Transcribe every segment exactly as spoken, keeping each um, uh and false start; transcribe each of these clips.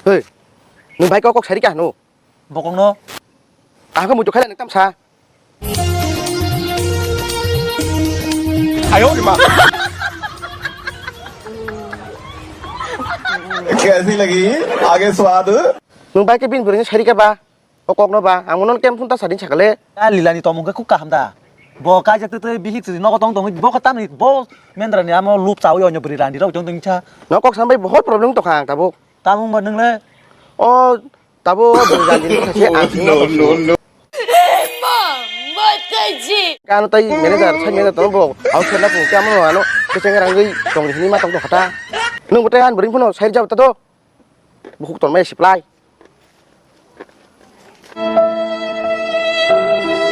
Hei, nwng bai kok kok sari kha hwno? Bokongno. Kaham khe muitu khailai nwng tamsa. कैसी लगी आगे स्वाद? Nwng bai khe bini bwrwini sari kha ba? O kokno ba, ang bono kem phunta sading sakale. A lila ni tomong khe kuk kaham da. Bo kaijak twi twi bihik twi nogo tong tongwi bo khe tamni bo mendra ni amo lup chawi onyo bwrwi rani rok tong tong cha. No kok sambai bohor problem tongkha ang tabuk. Tamung ba nwngle? O tabuk bwrwi rani ni khe ang sini no, no, no. Kano tai manager, sai manager tong bo. Au khe na pung kamo ano keceng rangwi tong ni ma tong tong khata. Nwng bo tai han bwrwi phuno sai jao ta do. Bukhuk tonmaya siplai.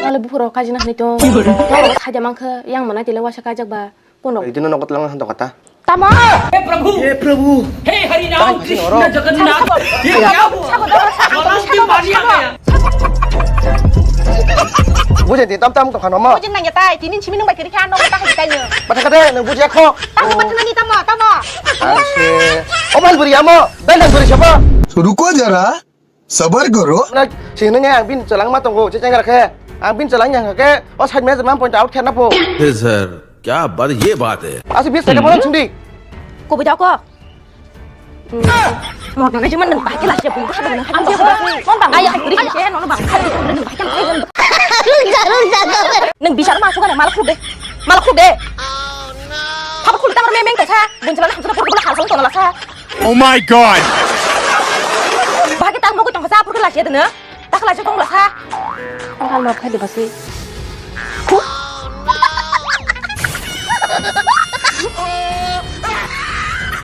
Wale bukhuk rok kajina hwnwi tong. Norok saida mankha yang mana tile wasa kajak ba. Kono. Idino nogot lang han tokata. Tamo. हे प्रभु, हे प्रभु, हे हरि राम कृष्ण जगन्नाथ, ये क्या हुआ? Sago, sago, sago, sago, sago, sago. Bujai di tam tam tokha nomo. Bujin nang ya tai, tini simi nung bai kiri kha no ta hai kai no. Bata kade nang bujia kho. Tamo bata nani tamo, tamo. Ang se. O bal buri amo, dai nang buri sapa? रुको जरा, सबर करो। Na sini nge ang bin chalang ma tongo, che chengra khe. Ang bin chalang yang khe, o side manager mam point out khe na po. हे सर, क्या बात, ये बात है। Asa bis khe phone sindi. Ko bujao ko. Mo nang aja man nang bahai khe lasi bung bahai nang. Ang dia bahai. Mon bang. Ayo, ri se no bang. Nang bisar ma suka nang malak khuk de. Malak khuk de. Khaba khuk tamar meng meng tongsa. Bun jalan hamsa pur bula hal tong lasa. Oh my god. Bahai khe tang mo ko tongsa pur lasi de na. Tak lasi tong lasa. Hal ma khai de basi.